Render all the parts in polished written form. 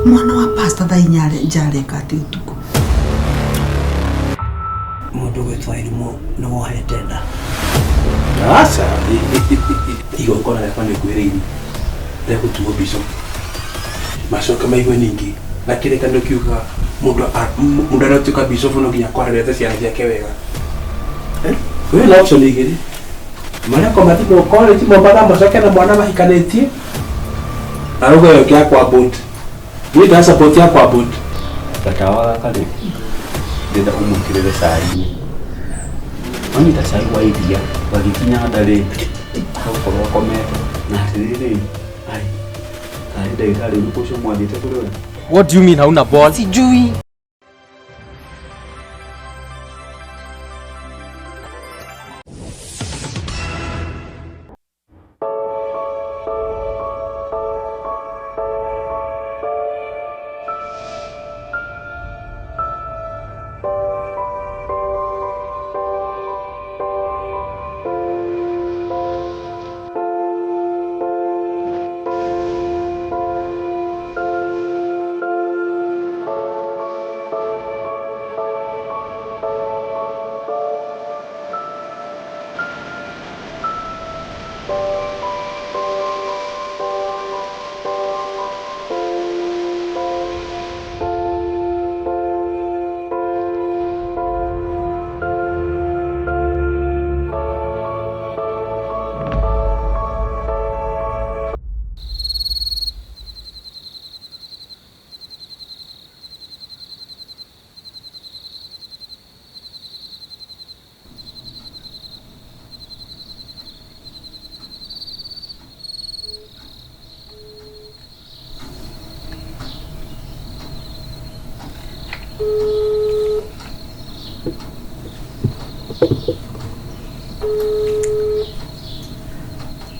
Mwana wa pastor thaa inya njareka atĩ ũtukũ. Mũndũ ũgwĩtwo Irimũ nĩ wohete nda. Aca, igongona rĩakwa nĩ ngwĩrĩire rĩa gũtuo bishop. Macoke maigue ningĩ na kĩrĩkanĩro kiugaga mũndũ mũndũ aratuĩka bishop no nginya akorwo arerete ciana ciake wega. Eh? Wĩna option igĩrĩ. Marĩa ko mathimwo college Mombatha macoke na mwana mahikanĩtie na rũgo ĩyo ya kwa boat. Niĩ nda support ya kwa boat. Gatawa gaka rĩ, ndĩrenda ũmwĩkĩrĩre cai-inĩ. Wanyita cai wa iria, gagĩkinya nda rĩ, agũkorwo akomete. Na atĩrĩrĩ, ai, tarĩ ndagĩtarĩ ũrĩkũ ũcio mwathiĩte kũrĩ we? What do you mean hauna ball? Sijui.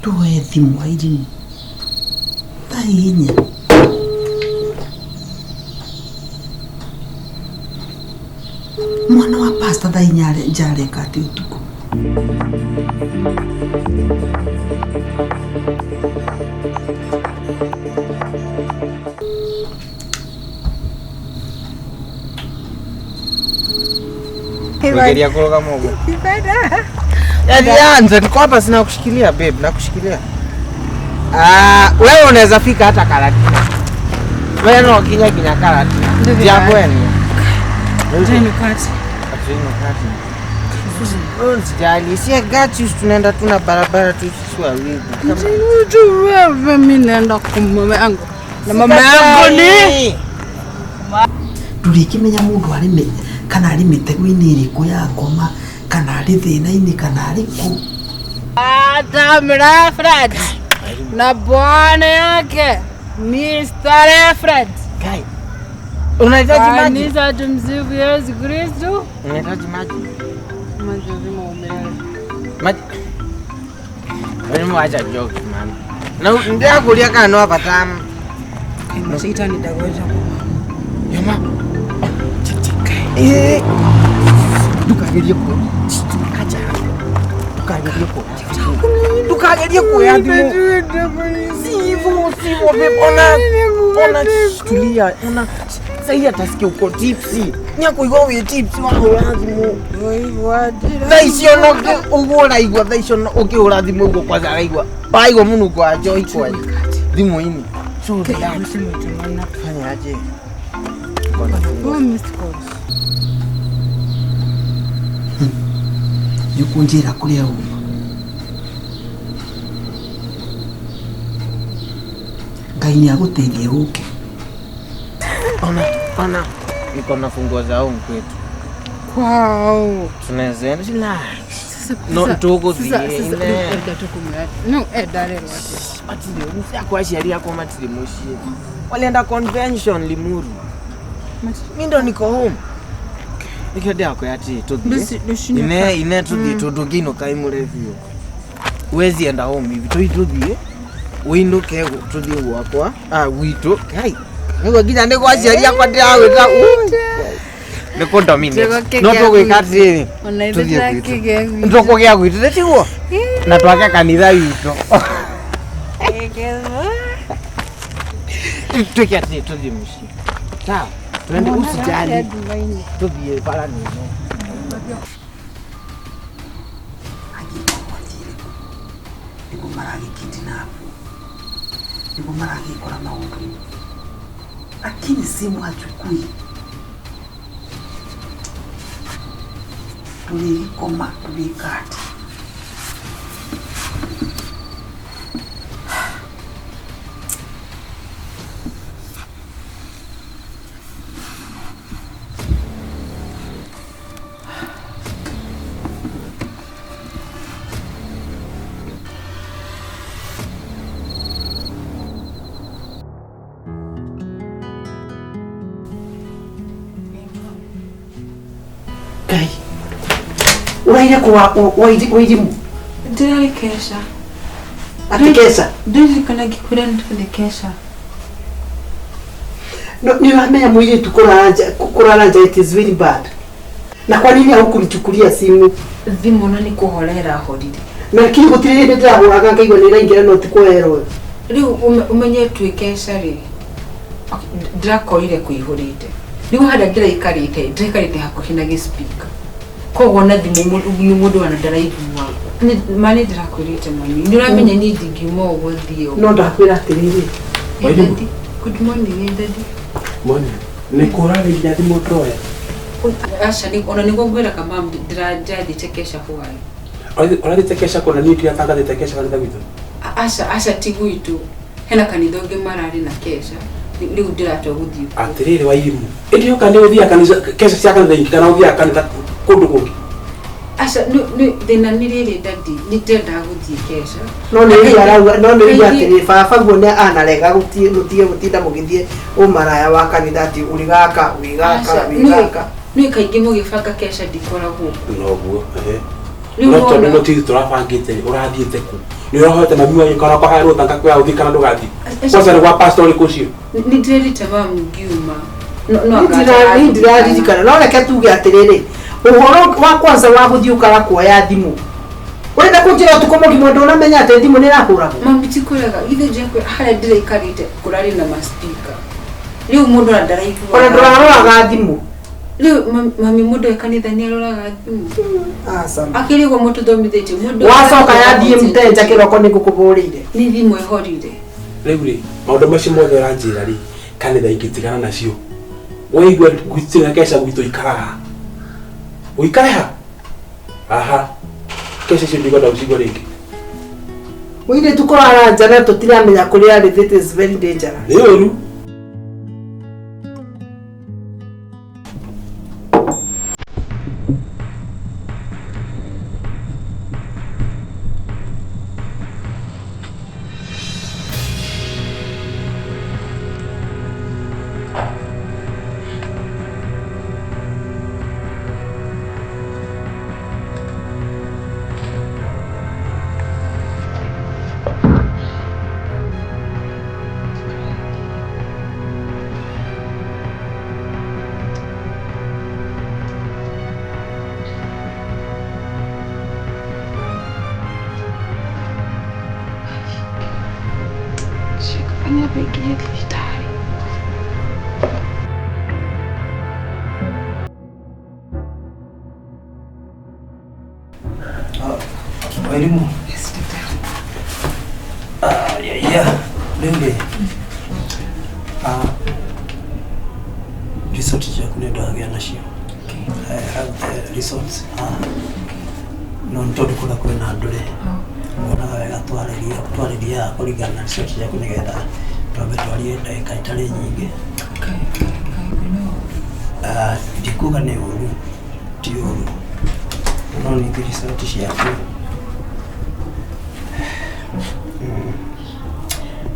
Tuoe thimũ Airimũ. Thaa inya. Mwana wa pastor thaa inya njareka atĩ ũtukũ. Geria kũrũgama ũguo. Yalianza niko hapa sina kushikilia babe, nakushikilia. Ah, wewe unaweza fika hata Karatina. Wewe no kinya kinya Karatina. Ndivyo. Ya kwenu. Nukati. Usijali, si I got you, tunaenda tu na barabara tu sisi wawili. Kama- Wewe mimi naenda kwa mama yangu. Na mama yangu ni Ndũrĩkĩmenya mũndũ arĩ kana arĩ mĩtego-inĩ ĩrĩkũ ya ngoma kana arĩ thĩna-inĩ kana arĩ kũ. Adam Fred na bwana yake Mr. Fred. Guy. Unahitaji maji? Kanisa tumsifu Yesu Kristo. Unahitaji maji? Maji lazima umelala. Maji. Wewe mwacha joke man. Na ndio kulia kana no hapa tamu. Shetani dagoja kwa mama. Yama. Eh. Ndukagerie ku. Acha. Ndukagerie ku. Ndukagerie kuoya thimũ. Sivyo, sivyo babe. Ona ona tulia. Ona sasa atasikia uko tipsy. Ni akuigua wĩ tipsy wahũra thimũ. Thaa icio no ũguo ũraigua thaa icio no ũkĩhũra thimũ ũguo kwanza araigua. Ũraigua mũnungo wa njohi kwanja thimũ-inĩ. So relax. Fanya aje? Mbona Oh, missed calls. Nĩ ũkũnjĩra kũrĩa uma. Ngai nĩ agũteithie ũke. Ona, ona. Niko na funguo za home kwetu. Kwao. Tunaweza enda relax. Sasa No, sasa- tũgũthiĩ, sasa- sasa- ine. Enda tukumwea. No, enda rero ati. Matirĩ akwa aciari akwa matirĩ mũciĩ. Walienda convention Limuru. Mi ndo niko home. Nikĩo ndĩrakwĩra atĩ tũthiĩ. Nduci- Ine ine tũthiĩ tondũ ngĩinũka imũre biũ. Huwezi enda home hivi. Tũi tũthiĩ. Ũinũke tũthiĩ gwakwa. Ah, gwitũ. Kai. Nĩguo nginya nĩ gwa aciari akwa ndĩragwĩta. Nĩ kũ dominate. No tũgwĩka atĩrĩrĩ. Ona ithe Tũthiĩ gwitũ. takĩgĩa gwitũ. Tũkũgĩa gwitũ nĩ tiguo? Na twake kanitha witũ. Twĩke atĩrĩ, tũthiĩ mũciĩ. Sawa, twende, usijali, tũthiĩ bara nĩno. Angĩkorwo athire kũ nĩguo maragĩkidnap, nĩguo maragĩkora maũndũ-inĩ, lakini simu hachukui. Tũrĩgĩkoma tũrĩka atĩ? Ngai, ũraire kũ Wairimu? Ndĩrarĩ kesha. Atĩ keca? Ndirikana ngĩkwĩra nĩ tũthiĩ kesha. Nĩ ũramenya mũirĩtu kũrara nja it is very bad. Na kwa nini haukunichukulia simu? Thimũ na nĩ kũhorera horire. Na kii gũtirĩ hĩndĩ ndĩrahũraga ngaigua nĩ ĩraingĩra no ti kwoerwo. Rĩu ũmenye twĩ kesha rĩ, ndĩrakorire kũihũrĩte. Rĩu harĩa ndĩraikarĩte, ndĩraikarĩte hakuhĩ na gĩspika. Koguo ona thimũ nĩ mũndũ ona ndaraigua. Ma nĩ ndĩrakwĩrĩte mami, nĩ ũramenya niĩ ndingiuma ũguo thiĩ ũguo. No ndakwĩra atĩrĩrĩ, Hey, daddy. Good morning, hey, daddy. Moni, nĩ kũrarĩ nginya thimũ ndoya. Aca, ona nĩguo ngwĩraga mam ndĩrathiĩte kesha hwaĩ. Ũrathiĩte kesha kũna niĩ ndiratangathĩte kesha kanitha gwitũ. Aca, aca ti gwitũ. Hena kanitha ũngĩ mararĩ na kesha. Rĩu ndĩratua gũthiĩ kuo. Atĩrĩrĩ Wairimu, ĩndĩ yoka nĩ ũthiaga kanitha kesha cia kanitha ingĩ kana ũthiaga kanitha kũndũ kũngĩ? Aca, thĩna nĩ rĩrĩ daddy, nĩ ndĩrendaga gũthiĩ kesha. No nĩ ũigua arauga, no nĩ ũigua Kaingĩ- atĩrĩ, baba guo nĩ anarega mũtige gũtinda mũgĩthiĩ ũmaraya wa kanitha atĩ ũrĩ gaka, wĩ gaka, Aca, wĩ gaka. nĩ kaingĩ mũgĩbanga kesha ndikoragwo kuo. Noguo, ehe. Rĩu No tondũ wona- no tithi tũrabangĩte rĩ, ũrathiĩte kũ? Nĩ ũrahoete mami wanyu kana ũkahoya rũtha ngakwĩra ũthiĩ kana ndũgathiĩ? Kwanza nĩ gwa pastor ũrĩkũ ũcio? Nĩ ndĩrerĩte mam ngiuma. No Niĩ ndiraririkana, no reke tuge atĩrĩrĩ, ũhoro wa kwanza wa gũthiĩ ũkaga kuoya thimũ, ũrenda kũnjĩra ũtukũ mũgima ndũnamenya atĩ thimũ nĩ ĩrahũragwo? Mami ti kũrega, githĩ njekwĩra harĩa ndĩraikarĩte kũrarĩ na maspika. Rĩu mũndũ ona ndaraigua. Ona ndũraroraga thimũ. Rĩu mami mũndũ e kanitha nĩ aroraga thimũ. Aca. Akĩrĩ ũguo mũtũthomithĩtie mũndũ. Wacoka yathiĩ mtenja kĩroko nĩ ngũkũbũrĩire. Nĩ thimũ ĩhorire. Rĩu rĩ, maũndũ macio mothe ũranjĩra rĩ, kanitha ingĩtigana nacio. Waigua gũtirĩ na kesha gwitũ ikaraga. Ũikare ha? Aha. Kesha icio ndikwenda gũcigua rĩngĩ. Mũirĩtu kũrara nja na tũtiramenya kũrĩa arĩ, that is very dangerous. Nĩ ũru. Shikafanya bengi thibitarĩ. Wairimu. Yes, daktari. Ah, ya, ya. Rĩu rĩ, ah, result ciaku nĩ ndagĩa nacio. I have the results. Ah, no nĩ tondũ kũrĩa kwĩna andũ rĩ, wonaga wega twarĩria twarĩria haha kũringana na result ciaku nĩgetha twambe twarie ndagĩka itarĩ nyingĩ. Ah, ndikuga nĩ ũru, ti ũru, no ningĩ result ciaku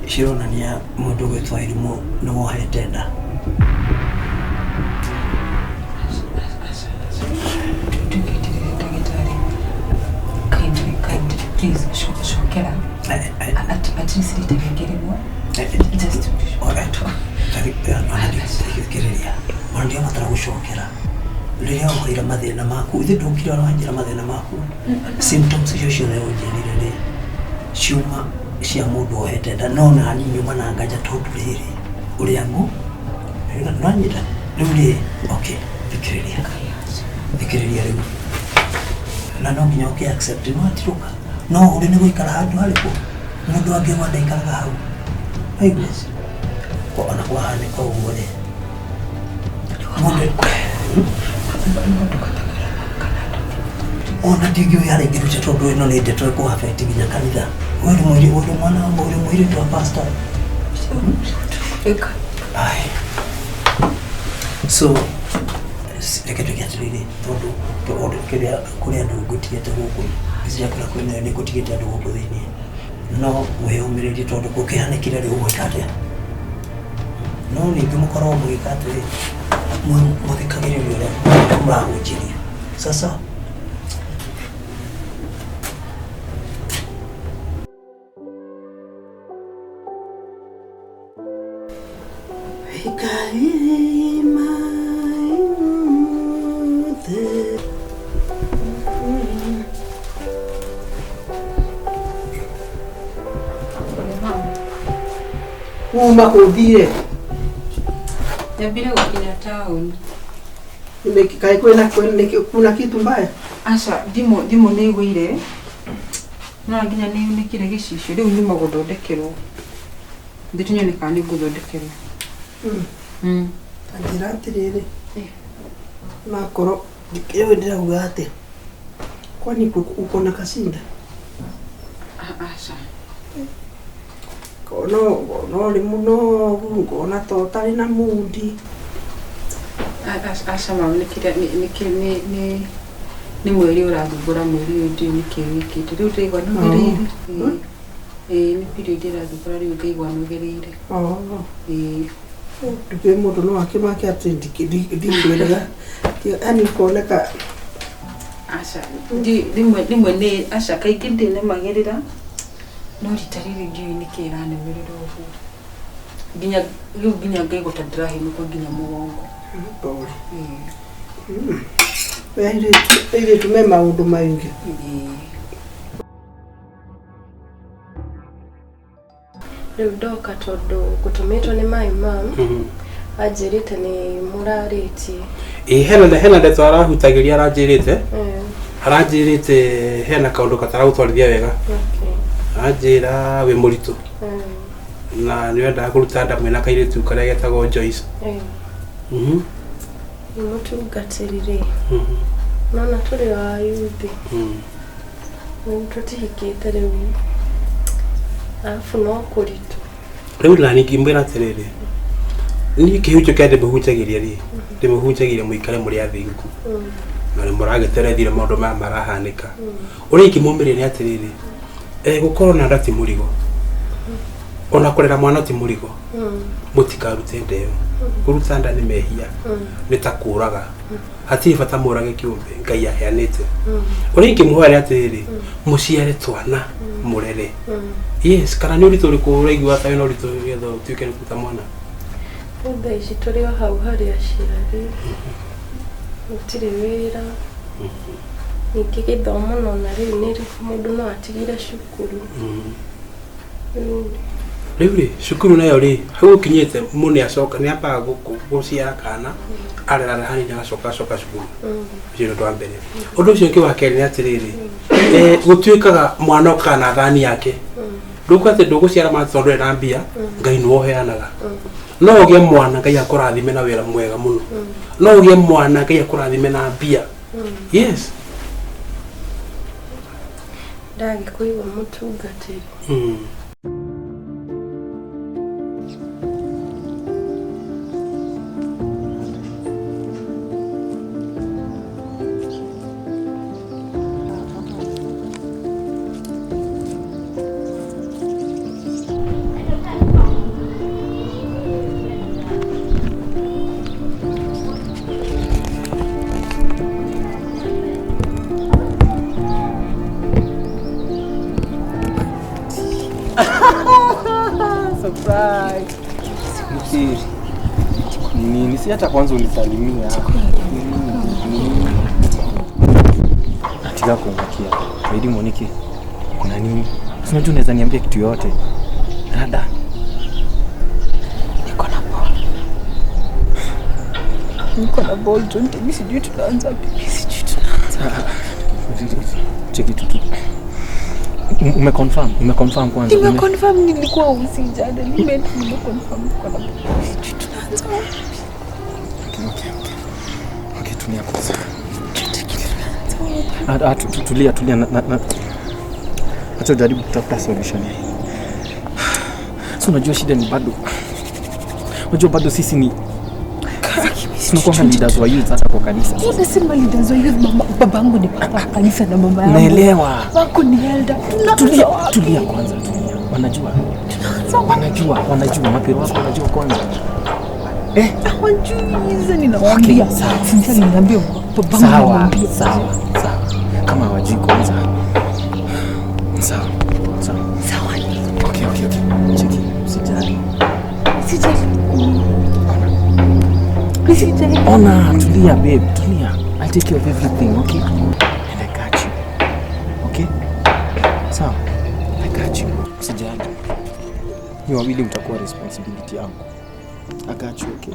cironania mũndũ ũgwĩtwo Wairimu nĩ wohete nda. Ndũgeterere ndagĩtarĩ. Kindly, kindly, please, cokera. At least rita rĩngĩ rĩmwe. Just to be sure. Alright. Thikĩrĩria, ona ndirabatara gũcokera rĩrĩa ũkwĩra mathĩna maku, ithe ndũkire ona wanjĩra mathĩna maku, symptoms icio ciothe ũnjĩrire rĩ ciuma cia mũndũ wohete nda, no nani nyuma na nganja tondũ rĩrĩ Ũrĩa ngũ nanyita rĩu rĩ okay thikĩrĩria thikĩrĩria rĩu na no nginya ũkĩ accept no atirũka no ũrĩ nĩ gũikara handũ harĩkũ mũndũ angĩgwa ndaikaraga hau waigua ona kwahanĩka ũguo rĩ mũndũ ona ndingĩũĩ harĩa ingĩruta tondũ ĩno nĩ ndeto ĩkũ affect nginya kanitha we ũrĩ mũirĩ ũrĩ mwana ũrĩ mũirĩtu wa pastor. Ai. So reke tuge atĩrĩrĩ tondũ kĩrĩa kũrĩ andũ ngũtigĩte gũkũ iciakũra kwĩna nĩ ngũtigĩte andũ gũkũ thĩiniĩ no wĩyũmĩrĩrie tondũ gũkĩhanĩkire rĩ ũgwĩka atĩa no ningĩ mũkorwo mũgĩka atĩrĩ mũthikagĩrĩria ũrĩa mũrahunjĩrio sasa. Uma kuthire Nyambire gũkinya town. Kaĩ kuna kitu mbaya? Aca thimũ nĩ ĩgũire no nginya nĩ yunĩkire gĩcicio rĩu nyuma gũthondekerwo thĩ tunyone kana nĩ ngũthondekerwo. Ta njĩra atĩrĩrĩ nakorwo rĩu ndĩrauga atĩa kwani uko na kacinda? Aca ngona ũrĩ mũnogu ngona ta ũtarĩ na mundi. Aca mami nĩ mwĩrĩ ũrathumbũra mwĩrĩ ũyũ ndiũĩ nĩkĩ wĩkĩte rĩu ndĩraigua nogereire. Ĩĩ nĩ period ĩrathumbũra rĩu ngaigua nogereire. Ĩĩ ndũkĩũĩ mũndũ no akĩmake atĩ ndikwĩraga yaani ũkoneka. Aca rĩmwe nĩ aca kaingĩ ndĩnemagĩrĩra no rita rĩrĩ ndiũĩ nĩkĩ ĩranemerera ũguo nginya rĩu nginya ngaigua ta ndĩrahenũka nginya mũgongo. Pole. Airĩtu me maũndũ maingĩ. Rĩu ndoka tondũ ngũtũmĩtwo nĩ my mum anjĩrĩte nĩ mũrarĩtie. Ĩĩ hena ndeto arahutagĩria aranjĩrĩte aranjĩrĩte hena kaũndũ kataragũtwarithia wega. Anjĩra wĩ mũritũ na nĩ wendaga kũruta nda mwĩna kairĩtu karĩa getagwo Joyce. Nĩ mũtungatĩri rĩ nona tũrĩ a yuthi rĩu tũtihikĩte rĩu arabu no kũritũ rĩu na ningĩ mwĩra atĩrĩrĩ niĩ kĩhunjio kĩrĩa ndĩmũhunjagĩria rĩ ndĩmũhunjagĩria mũikare mũrĩ athingu na nĩ mũragĩterethire maũndũ maya marahanĩka ũrĩa ingĩmũmĩrĩria nĩ atĩrĩrĩ gũkorwo na nda ti mũrigo ona kũrera mwana ti mũrigo mũtikarute nda ĩyo kũruta nda nĩ mehia nĩ ta kũraga hatirĩ bata mũrage kĩũmbe Ngai aheanĩte ũrĩa ingĩmũhoya nĩ atĩrĩrĩ mũciare twana mũrere. Yes kana nĩ ũritũ ũrĩkũ ũraigua ta wĩna ũritũ getha ũtuĩke nĩ kũruta mwana? Rĩu thaa ici tũrĩ o hau harĩ aciari gũtirĩ wĩra ningĩ gĩthomo nona rĩu nĩ mũndũ no atigire cukuru. Rĩu rĩ cukuru nayo rĩ hau ũkinyĩte mũndũ nĩ acoka nĩ ambaga gũciara kana arerara hanini agacoka acoka cukuru ũcio nĩ ũndũ wa mbere. Ũndũ ũcio ũngĩ wa kerĩ nĩ atĩrĩrĩ gũtuĩkaga mwana okaga na thani yake ndũkuga atĩ ndũgũciara mwana tondũ ndũrĩ na mbia Ngai nĩwe ũheanaga no ũgĩe mwana Ngai akũrathime na wĩra mwega mũno no ũgĩe mwana Ngai akũrathime na mbia. Yes ndagĩkũigua mũtungatĩri. Surprise. Nini? Si hata kwanza unisalimia. Nataka kuangalia. Lady Monike, kuna nini? Si unajua unaweza niambia kitu yote. Dada. Niko na Niko na ball John, mimi sijui tunaanza vipi, sijui tunaanza. Cheki tu. Umeconfirm, umeconfirm kwanza. Nimeconfirm nilikuwa usijana, nimeconfirm niko na ball. Sijui tunaanza wapi. Okay. Okay, tulia kwanza. Tulia, tulia na. Acha ujaribu kutafuta solution hii. So unajua shida ni bado. Unajua bado sisi ni tunakuwa leaders wa youth hata kwa kanisa. Unasema leaders wa youth, babangu ni papa kanisa na mama yangu. Naelewa. Wako ni elder. Tulia, tulia kwanza, tulia. Wanajua. Wanajua mapero wako wanajua kwanza. Hawajui hizo ninawaambia. Okay, sawa. Sasa ninaambia babangu anamwambia. Sawa. Kama hawajui kwanza. Sawa. Sawa. Okay. Cheki, usijali. Sijali. Ona, tulia babe, tulia. I'll take care of everything, okay? And I got you. Okay? Sawa. I got you. Usijali. Ni wawili mtakuwa responsibility yangu. I got you, okay?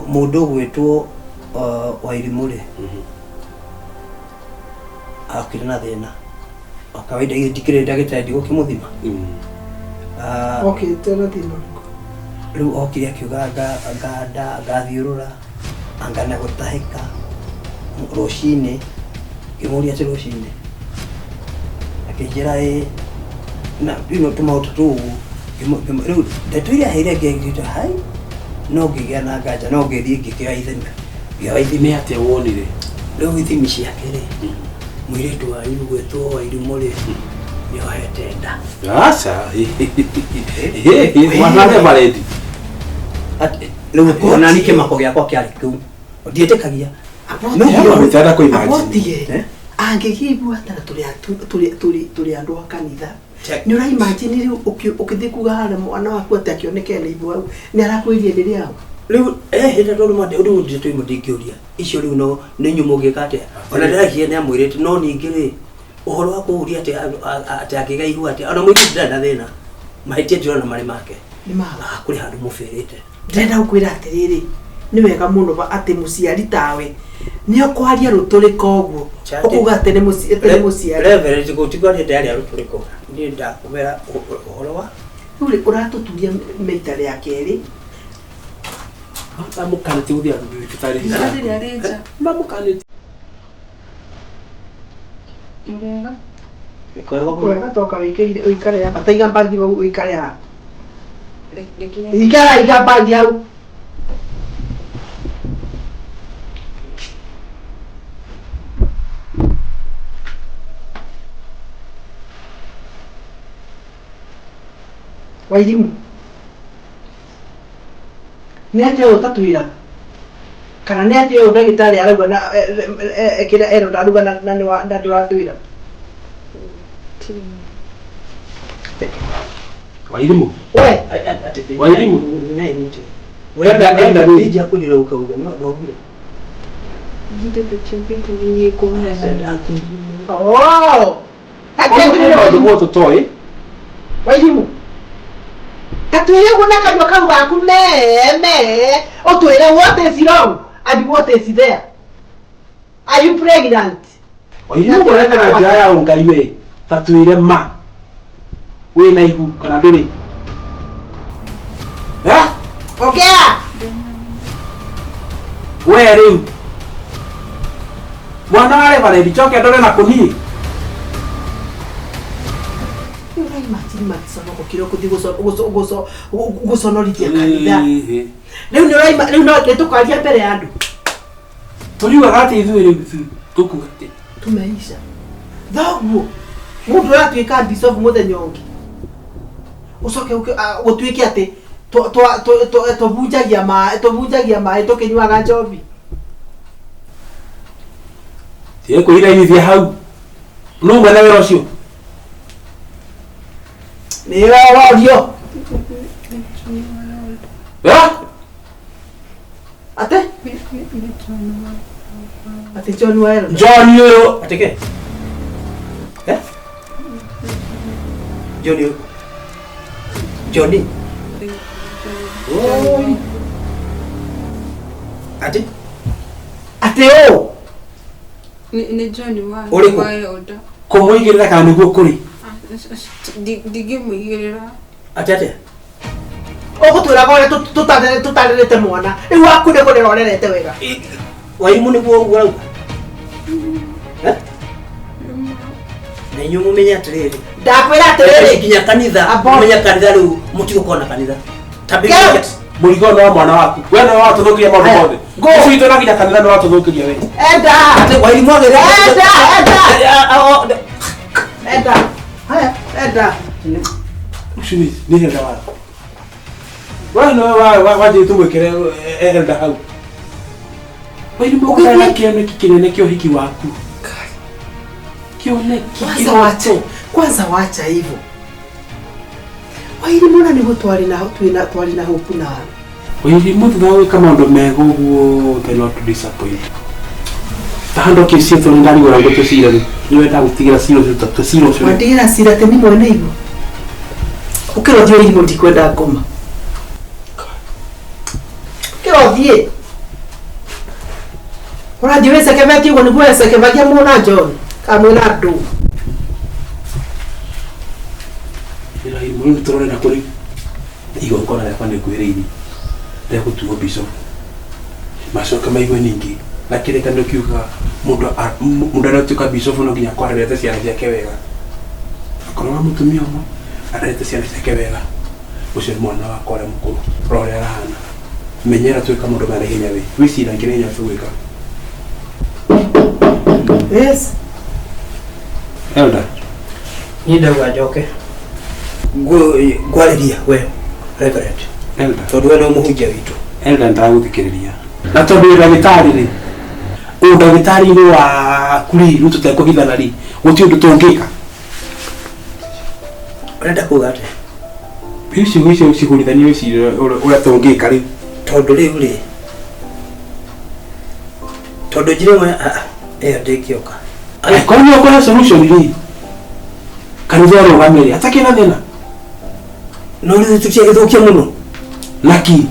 Mundu gwitwo Wairimu ri akire na thina wa kawaida ndikire ndagitari ndigũkĩmũthima. Okĩte na thĩna rĩu okire akiuga anga ngathiũrũra anga na gũtahĩka rũcinĩ ngĩmũria atĩ rũcinĩ akĩnjĩra ĩ na ino tũmaũndũ tũu rĩu ndeto iria aheire ngĩngĩta hai no ngĩgĩa na nganja no ngĩthiĩ ngĩkĩoya ithimi ngĩoya ithimi Nĩ atĩa wonire? Rĩu ithimi ciake rĩ mũirĩtu wanyu gwĩtwo Wairimu rĩ nĩohete nda. Aca. Mwana Reverend. Rĩu ona ni kĩmako gĩakwa kĩarĩ kĩu ndiĩtĩkagia. Abotie angĩkĩigua atĩ na tũrĩ andũ a kanitha nĩ ũraimagine rĩu ũkĩthiĩ kuga harĩa mwana waku atĩ akĩoneke na ibu hau nĩ arakwĩria nĩ rĩao rĩu hĩndĩ tondũ mande rĩu ndirĩ tũimũ ndingĩũria icio rĩu no nĩ inyuĩ mũngĩka atĩa ona ndĩraigire nĩ amwĩrĩte no ningĩ rĩ ũhoro wa kũũria atĩ atĩ angĩgĩa ihu atĩa ona mũirĩtu ndarĩ na thĩna mahĩtia ndĩrona marĩ make nĩ mao kũrĩ handũ mũbĩrĩte. Ndĩrenda gũkwĩra atĩrĩrĩ nĩ wega mũno atĩ mũciari tawe nĩ ũkwaria rũtũrĩko ũguo ũkuga atĩ nĩ mũciari Reverend gũtigwa nĩ ndaria rũtũrĩko niĩ ndakũmera ũhoro wa rĩu rĩ ũratũturia meita rĩa kerĩ Mamũkanĩtie gũthiĩ thibitarĩ. Mamũkanĩtie. Wega toka wĩikare ũikare haha taiga mbagi hau ũikare haha ikara iga mbagi hau. Wairimu nĩ atĩa ũyũ ũtatwĩraga kana nĩ atĩa ũyũ ndagĩtarĩ arauga na kĩrĩa erwo ndaruga na ndũratwĩra? Wairimu. We Wairimu. Enda nija kunyura ukauga no ndogire. Oh! Maũndũ tũtoĩ. Wairimu. Tatwĩre ũguo na kanua kau gaku me ũtwĩre what is wrong and what is there. Are you pregnant? Wairimu kũreka na njĩra ya ũngai we tatwĩre ma wĩna ihu kana ndũrĩ. Ongea. We rĩu mwana wa Reverend njoke ndore na kũniĩ. Matimaticono gũkĩra gũthiĩ gũconorithia kanitha rĩu nĩ ũraima rĩu no nĩtũkwaria mbere ya andũ tũriugaga atĩ ithuĩ rĩu tũkuga atĩ tumeisha thoguo mũndũ ũratuĩka bishop mũthenya ũngĩ ũcoke gũtuĩke atĩ tũbunjagia maĩ tũkĩnyuaga njobi tiĩkwĩirainithia hau nũ mwene wĩra ũcio nĩwe ũrorio ate ate John Waero John ũyũ atĩ kĩ Johnny ũyũ Johnny Oi. Ati ati o Nĩ John wa Ũrĩkũ? wa Elda. Kũmũigĩrĩra kana nĩguo kũrĩ? Ndingĩmũigĩrĩra. Ati atia? Ũgũtwĩraga ũrĩa tũtarerete mwana rĩu waku nĩ kũrera ũrerete wega. Wairimũ nĩguo ũguo ũrauga? Eh? Na inyuĩ mũmenye atĩrĩrĩ. Ndakwĩra atĩrĩrĩ. Nginya kanitha, Abort. mũmenye kanitha rĩu mũtigũkorwo na kanitha. Ta Get out. Mũrigo nĩ wa mwana waku. We nĩwe watũthũkĩria maũndũ Aya, mothe. go. Ũcio witũ na nginya kanitha nĩ watũthũkĩria we. Enda. Atĩ Wairimũ agĩrĩire. Enda, enda. Enda. Haya, enda. Ũcio nĩ Elda waku. We nĩwe wanjĩrĩte tũmwĩkĩre Elda hau. Wairimũ ũgĩthiĩ na kĩoneki kĩnene kĩa ũhiki waku. Kĩoneki Kwanza wacha. Kwanza wacha hivyo. Wairimu na nĩguo twarĩ na twĩna twarĩ na hope nawe. Wairimũ thutha wa gwĩka maũndũ mega ũguo they not to disappoint. Ta handũ kĩciĩtwo nĩ ndarigwo ũrĩa ngũtũcira rĩ. Nĩ wenda gũtigĩra cira ũcio tũcira ũcio. Wandigĩra cira atĩ nĩ mwene igũ. Ũkĩra ũthiĩ Wairimu ndikwenda ngoma. Ũkĩra ũthiĩ. Ũrathiĩ wĩcekebetie ũguo nĩguo wecekebagia mwona John kana mwĩna andũ. Wairimũ rĩu tũrore na kũrĩ igongona rĩakwa nĩ ngwĩrĩirie rĩa gũtuo bishop. Macoke maigue ningĩ na kĩrĩkanĩro kiugaga mũndũ mũndũ aratuĩka bishop no nginya akorwo arerete ciana ciake wega. Akorwo wa mũtumia ũmwe arerete ciana ciake wega. Ũcio nĩ mwana wakwa ũrĩa mũkũrũ. Rora ũrĩa arahana. Menyera twĩka maũndũ maya na ihenya we. Wĩciragie na ihenya tũgwĩka. Yes. Elda. Niĩ ndauga njoke. Ngwarĩria we Reverend. Elda. Tondũ we nĩ mũhunjia witũ. Elda ndagũthikĩrĩria. Na tondũ wĩ ndagĩtarĩ rĩ, ũndagĩtarĩ-inĩ waku rĩ, rĩu tũtekũhithana rĩ, gũtirĩ ũndũ tũngĩka. Ũrenda kuga atĩa? Rĩu ciugo icio ũcihũrithanie wĩcirie ũrĩa tũngĩka rĩu. Tondũ rĩu rĩ, tondũ njĩra ĩmwe ĩyo ndĩngĩũka. Angĩkorwo nĩ ũkũhe solution rĩ, kanitha ũrũgamĩre, hatakĩrĩ na thĩna. No rĩu tũtiagĩthũkia mũno. Naki?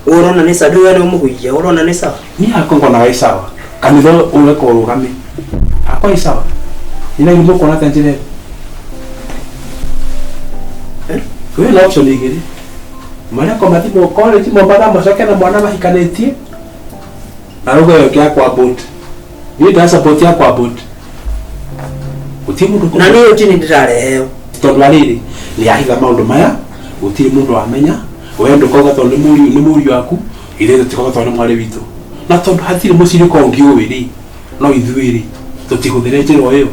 Ũrona nĩ sawa, we nĩ mũhunjia, ũrona nĩ sawa? Niĩ hakwa ngonaga ĩ sawa. Kanitha ũreka ũrũgame. Hakwa ĩ sawa. Nĩ na mũkuona ta njĩra ĩyo. Kwĩ na option igĩrĩ. Mareko mathiĩ college Mombatha macoke na mwana mahikanĩtie. Na rũgo ĩyo kĩa kwa boat. Niĩ nda support ya kwa boat. Gũtirĩ mũndũ Na niĩ ũtini ndĩrareheo. Tondũ wa rĩrĩ, nĩ ahitha maũndũ maya, gũtirĩ mũndũ wamenya, we ndũkauga tondũ nĩ mũriũ waku, ithuĩ tũtikauga tondũ nĩ mwarĩ witũ. Na tondũ hatirĩ mũcirika ũngĩ ũĩ rĩ, no ithuĩ rĩ, tũtihũthĩre njĩra o ĩyo.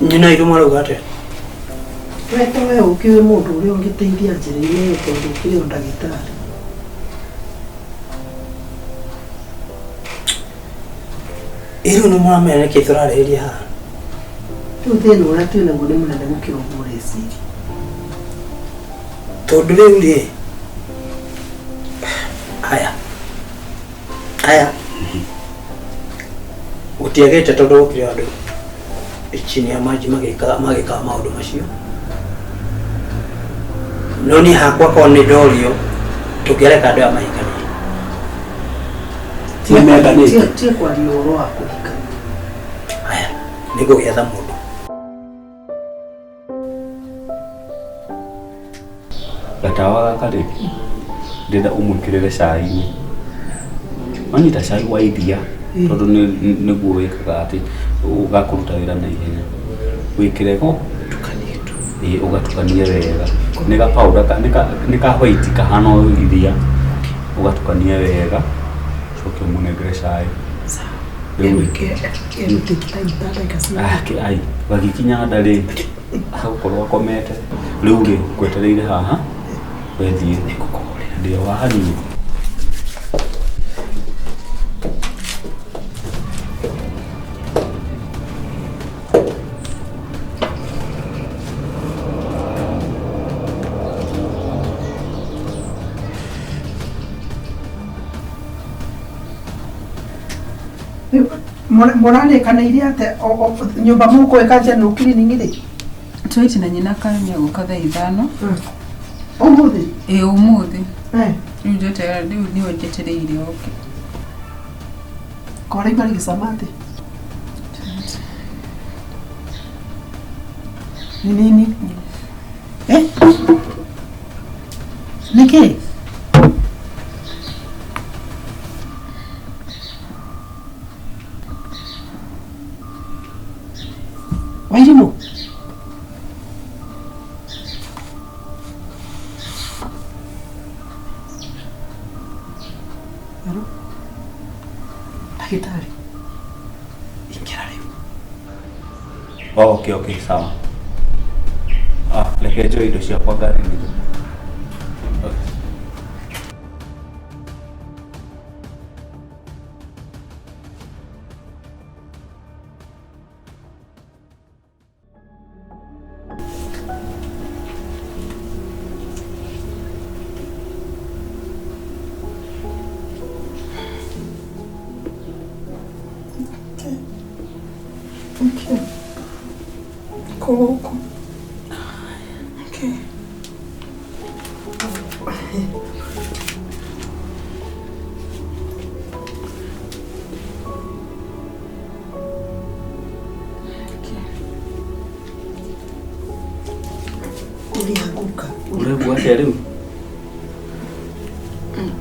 Nyina ithu marauga atĩa? We to we ũkĩũĩ mũndũ ũrĩa ũngĩteithia njĩra-inĩ ĩyo tondũ ũkĩrĩ o ndagĩtarĩ. Ĩ rĩu nĩ mũramenya nĩkĩ tũrarĩrĩria haha? Rĩu thĩna ũrĩa twĩ naguo nĩ mũnene gũkĩra ũguo ũreciria. Tondũ rĩu rĩ, haya haya gũtiagĩte tondũ gũkĩrĩ andũ chini ya maji magĩkaga maũndũ macio. No niĩ hakwa korwo nĩ ndorio tũngĩareka andũ aya mahikanie. Nĩmendanĩte. Tiga kwaria ũhoro wa kũhikania. Haya, nĩngũgĩetha mũndũ. Gatawa gaka rĩ, ndĩrenda ũmwĩkĩrĩre cai-inĩ. Wanyita cai wa iria, tondũ nĩguo wĩkaga atĩ ũgakũruta wĩra na ihenya. Wĩkĩre go, ĩĩ ũgatukanie wega. Nĩ ga powder nĩ ka white kahana o iria. Ũgatukanie wega, ũcoke ũmũnengere cai. Ai, gagĩkinya nda rĩ, hagũkorwo akomete. Rĩu rĩ, ngwetereire haha, wethiĩ. Ndĩ o haha niĩ. Mũrarĩkanĩire atĩa nyũmba mũgwĩka general cleaning rĩ? Twaiti na nyina kana nĩ egũka thaa 5. Ũmũthĩ? Ĩĩ ũmũthĩ. Eh. Rĩu njeterera rĩu nĩwe njetereire oke. Kora igua rĩgĩcama atĩa? Nĩ nini? Eh? Nĩkĩ? Wairimũ? Halo? Ndagĩtarĩ, ingĩra rĩu. Oh, okay, okay, sawa. Ah, reke njoe indo ciakwa ngari-inĩ. Okay. Okay. Koko. Okay. Ulianguka. Ũraigua atĩa rĩu?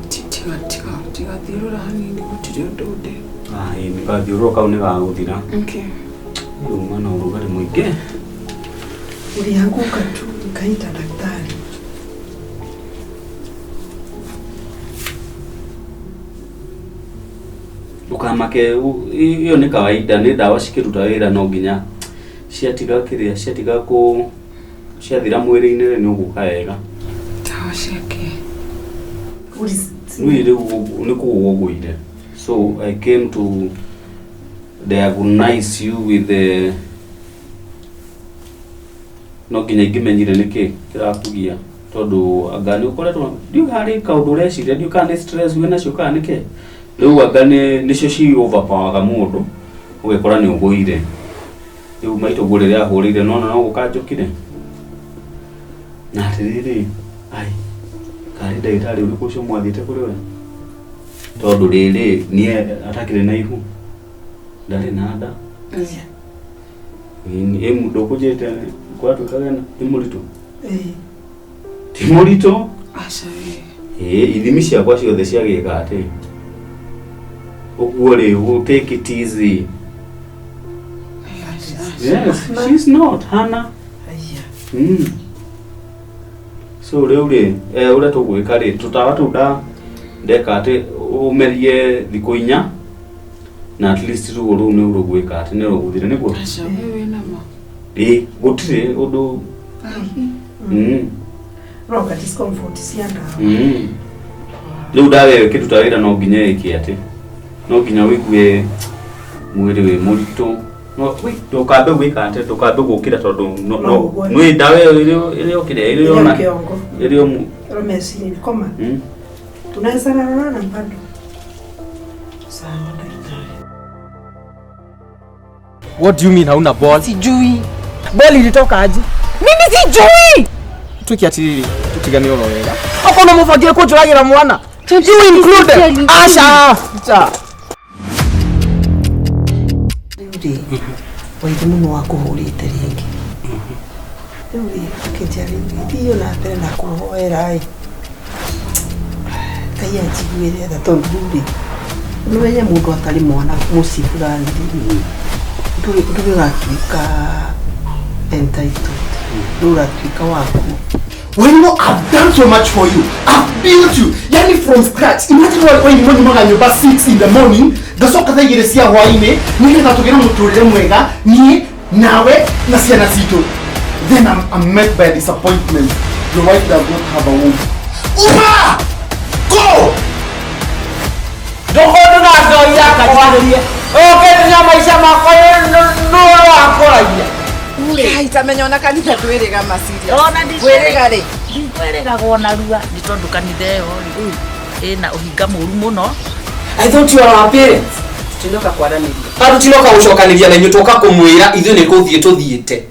Tiga tiga tiga thiũrũra hanini gũtirĩ ũndũ ndĩ. Ah, ĩĩ nĩ gathiũrũrũka kau nĩ gagũthira. Okay. Uma na ũrugarĩ mũingĩ. Ulianguka tu ukaita daktari. Ndũkamake, ĩyo nĩ kawaida, nĩ ndawa cikĩruta wĩra no nginya ciatiga kĩrĩa, ciatiga kũ ciathira mwĩrĩ-inĩ rĩ nĩ ũgũka wega. Ndawa ciake. Niĩ rĩu nĩ kũgũa ũgũire. So I came to diagnose you with the no nginya ingĩmenyire nĩkĩ kĩrakũgia tondũ anga nĩ ũkoretwo ndiũĩ harĩ kaũndũ ũreciria ndiũĩ kana nĩ stress wĩ nacio kana nĩkĩ rĩu anga nĩ nĩcio ci overpower mũndũ ũgekora nĩ ũgũire rĩu maitũ nguo rĩrĩa ahũrĩire nona no gũka njũkire na atĩrĩrĩ ai karĩ ndagĩtarĩ ũrĩkũ ũcio mwathiĩte kũrĩ we tondũ rĩrĩ niĩ atakĩrĩ na ihu ndarĩ na nda ndũkũnjĩte gwatuĩkaga nĩ mũritũ ti mũritũ Aca wee. ĩĩ ithimi ciakwa ciothe ciagĩka atĩ ũguo rĩ we'll take it easy. Yes, she's not Hannah. So rĩu rĩ ũrĩa tũgwĩka rĩ tũtawa tũu ndeka atĩ ũmerie thikũ 4 na at least ruo rũu nĩ rũgwĩka atĩ nĩ rũgũthira nĩguo Aca wee wĩna ma. ĩĩ gũtirĩ ũndũ. Roka discomfort cia ndawa. Rĩu ndawa ĩyo ĩkĩruta wĩra no nginya ĩke atĩ no nginya ũigue mwĩrĩ wĩ mũritũ ndũkambe gwĩka atĩ ndũkambe gũkĩra tondũ nĩ ndawa ĩyo ĩrĩ o kĩrĩa ĩrĩ ona ĩrĩ o Ĩrĩ meciria koma. Tunaweza lalana bado. Sawa daktari. What do you mean hauna ball? Sijui. Ball ilitoka aje? Mimi sijui. Tuki atiriri, tutigane oro wega. Okono mubangie kunjuragira mwana. You included. Asha. Cha. Rĩu Wairimu nĩ wakũhũrĩte rĩngĩ. Rĩu rĩ ũkĩnjĩra rĩu thiĩ na mbere na kũhoera ĩ. Ngai anjiguĩre tha tondũ rĩu rĩ nĩũmenye mũndũ atarĩ mwana mũciĩ fulani ndũrĩ ũratuĩka entitled ndũrĩ ũratuĩka waku. Wairimu, I've done so much for you. I've built you. Yani from scratch. Imagine Wairimu nyumaga nyũmba 6 in the morning. Ngacoka thaa 2 cia hwaĩ-inĩ nĩgetha tũgĩe na mũtũrĩre mwega niĩ nawe na ciana citũ. Then I'm met by disappointment. Your wife does not have a womb. Uma! Go! Ndũkũndũ na ndoia kajarĩrie. Ũkĩrĩa maica makwa no wakũragia. Itamenya ona kanitha twĩrĩga maciria. Kwĩrĩga rĩ? Ndikwĩrĩgagwo narua nĩ tondũ kanitha ĩyo rĩ ĩna ũhinga mũru mũno. I thought you are our parents. Tũtinoka kwaranĩria. Tũtinoka gũcokanĩria na inyuĩ tũka kũmwĩra ithuĩ nĩ kũthiĩ tũthiĩte.